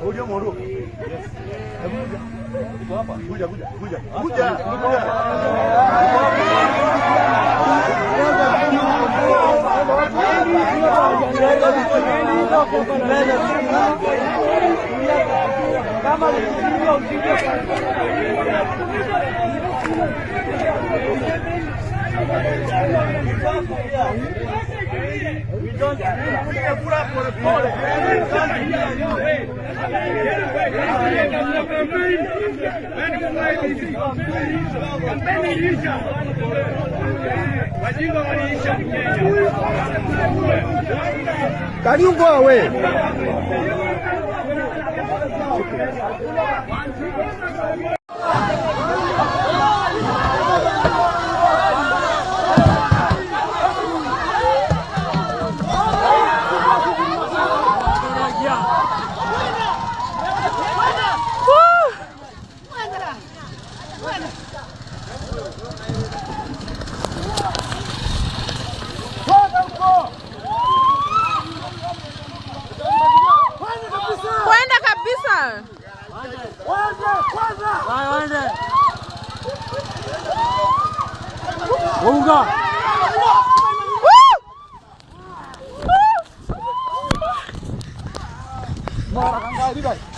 Huyo moro. Yes. Hebu hapa. Kuja kuja kuja. Kuja. Can you go away? Kwenda kabisa. Unga. Woo!